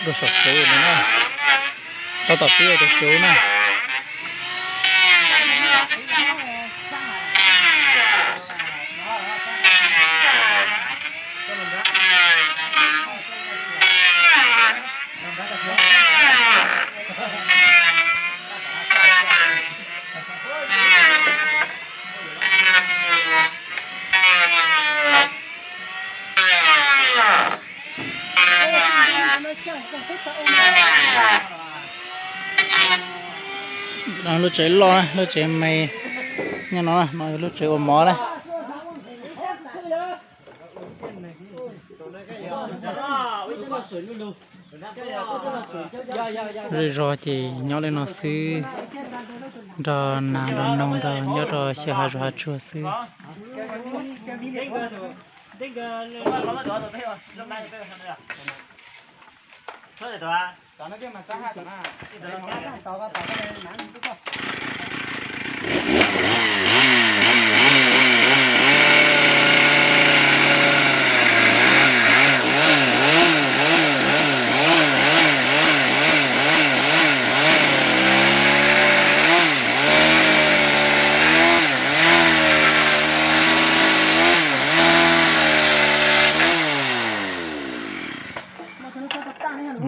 Rau saum xub no na, tab tom pib ua tus xub na. Lub tsev loj na, lub tsev me nyob no, no yog lub tsev ua mov na. Zej zog ces nyob li no xwb, nrog nas nrog noog nrog nyob rau xyaw hav zoov hav tsuag xwb.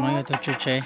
No yog tus tswv tsev.